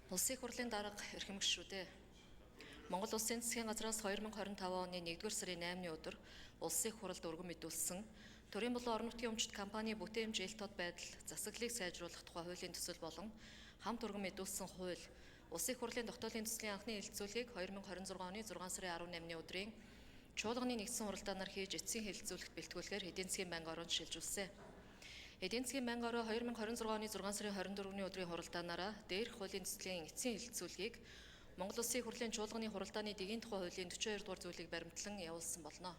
Улсын их хурлын дарга эрхэм гишүүдээ. Монгол Улсын засгийн газраас 2025 оны 1-р сарын 8-ны өдөр Улсын их хурлд өргөн мэдүүлсэн Төрийн болон орон нутгийн өмчт компани бүтээмж ил тод байдал засаглалыг сайжруулах тухай хуулийн төсөл болон хамт өргөн мэдүүлсэн хууль Улсын их хурлын тогтоолын төслийн анхны хэлэлцүүлгийг 2026 оны 6 сарын 18-ны өдрийн чуулганы нэгдсэн хуралдаанаар хийж эцсийн хэлэлцүүлэгт бэлтгүүлэхээр эдийн засгийн байнгын ороонд шилжүүлсэн. Эдийн засгийн байнгын ороо 2026 оны 6 сарын 24-ний өдрийн хуралдаанаараа дээрх хуулийн төслийн эцсийн хэлэлцүүлгийг Монгол Улсын их хурлын чуулганы хуралдааны дэгийн тухай хуулийн 42 дугаар зүйлийг баримтлан явуулсан болно.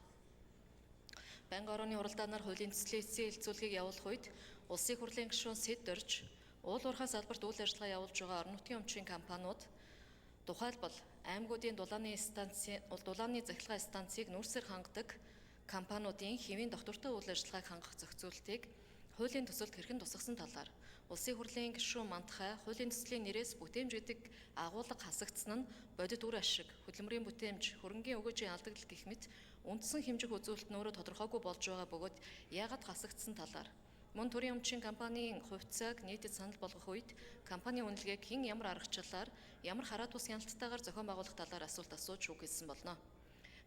Байнгын орооны хуралдаанаар хуулийн төслийн эцсийн хэлэлцүүлгийг явуулах үед Улсын их хурлын гишүүн Сэд Дорж уул уурхай салбарт үйл ажиллагаа явуулж байгаа орон нутгийн өмчийн компаниуд тухайлбал аймагуудын дулааны станцын дулааны захилгаан станцыг нүүрсээр хангадаг компаниудын хэвийн доктортой үйл ажиллагааг хангах зохицуултыг хуулийн төсөлд хэрхэн тусгасан талаар Улсын их хурлын гишүүн Мандахай хуулийн төслийн нэрээс бүтээмж гэдэг агуулга хасагдсан нь бодит үр ашиг, хөдөлмөрийн бүтээмж, хөрөнгийн өгөөжийн алдагдал гэх мэт үндсэн хэмжих үзүүлэлт нь өөрөө тодорхойгүй болж байгаа бөгөөд яагаад хасагдсан талаар мөн төрийн өмчийн компанийн хувьцааг нийтэд санал болгох үед компани үнэлгээг хэн ямар аргачлалаар ямар хараа тус хяналттайгаар зохион байгуулах талаар асуулт асууж үг хэлсэн болно.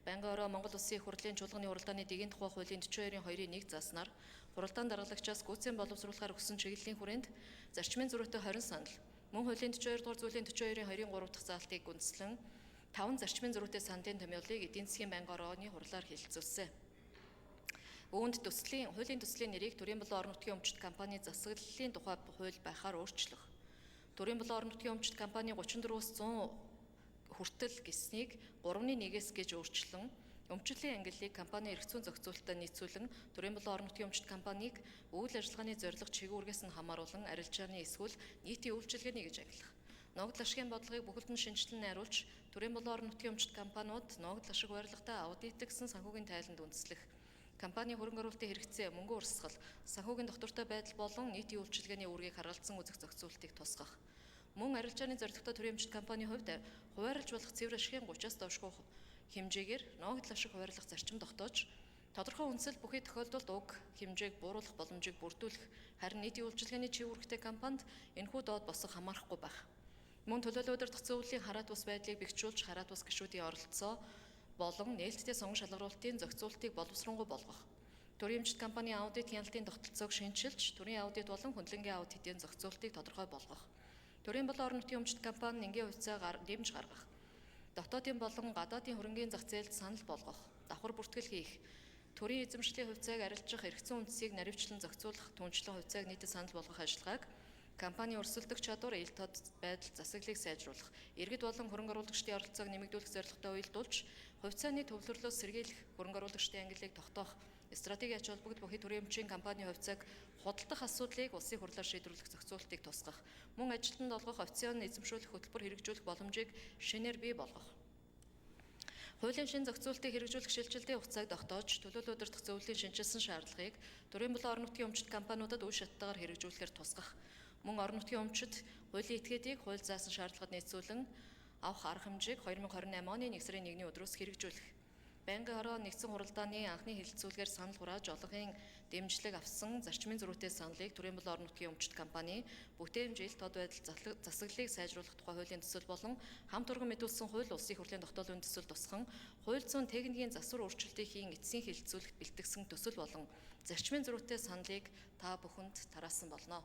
Байнгын ороо Монгол Улсын их хурлын чуулганы хуралдааны дэгийн тухай хуулийн 42-ын 2-ын 1 зааснаар хуралдаан даргалагчаас гүйцэн боловсруулахаар өгсөн чиглэлийн хүрээнд зарчмын зөрүүтэй 20 санал, мөн хуулийн 42 дугаар зүйлийн 42-ын 2-ын 3 дахь заалтыг үндэслэн 5 зарчмын зөрүүтэй саналын томьёолыг эдийн засгийн байнгын орооны хурлаар хэлэлцүүлсэн. Үүнд төслийн хуулийн төслийн нэрийг төрийн болон орон нутгийн өмчт компани засаглалын тухай хууль байхаар өөрчлөх. Төрийн болон орон нутгийн өмчт компани 34-өөс 100 хүртэл гэснийг 3-1-ээс гэж өөрчлөн өмчлөлийн ангиллыг компани эрх зүйн зохицуулалтад нийцүүлэн төрийн болон орон нутгийн өмчт компанийг үйл ажиллагааны зорилго чиглүүлгээс нь хамааруулан арилжааны эсвэл нийтийн үйлчилгээний гэж ангилах. Ногдол ашигын бодлогыг бүхэлд нь шинэчлэн найруулж төрийн болон орон нутгийн өмчт компаниуд ногдол ашиг барилгатай аудитлогдсон санхүүгийн тайланд үндэслэх. Компани хөрөнгө оруулалтын хэрэгцээ, мөнгөн урсгал, санхүүгийн доктортой байдал болон нийтийн үйлчилгээний үүргийг харгалзан үзэх зохицуултыг тусгах. Мөн арилжааны зорилготой төрийн өмчт компанийн хувьд хуваарлж болох цэвэр ашигын 30-аас доошгүй хэмжээгээр ногдол ашиг хуваарлах зарчим тогтоож тодорхой үндсэл бүхий тохиолдолд уг хэмжээг бууруулах боломжийг бүрдүүлэх, харин нийтийн үйлчилгээний чиг үүрэгтэй компанид энэхүү доод босго хамаарахгүй байх. Мөн төлөөлөл удирдах зөвлөлийн хараат ус байдлыг бэхжүүлж хараат ус гишүүдийн оролцоо болон нээлттэй сонгон шалгаруулалтын зохицуултыг боловсронгуй болгох. Төрийн өмчт компани аудит хяналтын тогтолцоог шинэчилж, төрийн аудит болон хөндлөнгийн аудитын зохицуултыг тодорхой болгох. Төрийн болон орон нутгийн өмчт компани энгийн хувьцаа дэмж гаргах. Дотоодын болон гадаадын хөрөнгийн зах зээлд санал болгох, давхар бүртгэл хийх, төрийн эзэмшлийн хувьцааг арилжих эрх зүйн үндсийг наривчлан зохицуулах, түншлэн хувьцааг нийтэд санал болгох ажиллагааг компани өрсөлдөх чадвар, ил тод байдал засаглалыг сайжруулах, иргэд болон хөрөнгө оруулагчдын оролцоог нэмэгдүүлэх зорилготой уялдуулж, хувьцааны төвлөрлөөс сэргийлэх, хөрөнгө оруулагчдын ангиллыг тогтоох, стратегийн ач холбогдол бүхий төрийн өмчийн компани хувьцааг худалдах асуудлыг улсын хурлаар шийдвэрлэх зохицуултыг тусгах, мөн ажилтнанд олгох опцион эзэмшүүлэх хөтөлбөр хэрэгжүүлэх боломжийг шинээр бий болгох. Хуулийн шинэ зохицуултыг хэрэгжүүлэх шилжилтийн хугацааг тогтоож, төлөөлөл удирдах зөвлөлийн шинэчилсэн шаардлагыг төрийн болон орон нутгийн өмчт компаниудад үе шаттайгаар хэрэгжүүлэхээр тусгах. Мөн орон нутгийн өмчт хуулийн этгээдийг хууль заасан шаардлагад нийцүүлэн авах арга хэмжээг 2028 оны 1 сарын 1-ний өдрөөс хэрэгжүүлэх. Байнгын хороо нэгдсэн хуралдааны анхны хэлэлцүүлгээр санал хурааж олонхын дэмжлэг авсан зарчмын зөрүүтэй саналыг төрийн болон орон нутгийн өмчт компани бүтээмж ил тод байдал засаглалыг сайжруулах тухай хуулийн төсөл болон хамт өргөн мэдүүлсэн хууль улсын их хурлын тогтоолын төсөл тусган хууль зүйн техникийн засвар өөрчлөлтийн эцсийн хэлэлцүүлэгт бэлтгэсэн төсөл болон зарчмын зөрүүтэй саналыг та бүхэнд тараасан болно.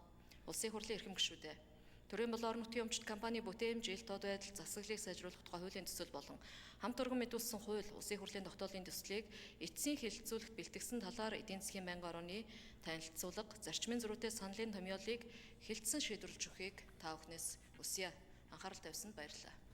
Улсын их хурлын эрхэм гишүүдээ. Төрийн болон орон нутгийн өмчт компани бүтээмж ил тод байдал засаглалыг сайжруулах тухай хуулийн төсөл болон хамт өргөн мэдүүлсэн хууль улсын их хурлын тогтоолын төслийг эцсийн хэлэлцүүлэгт бэлтгэсэн талаар эдийн засгийн байнгын орооны танилцуулга зарчмын зөрүүтэй саналын томьёолыг хэлэлцэн шийдвэрлэж өгөхийг та бүхнээс хүсье. Анхаарал тавьсанд баярлалаа.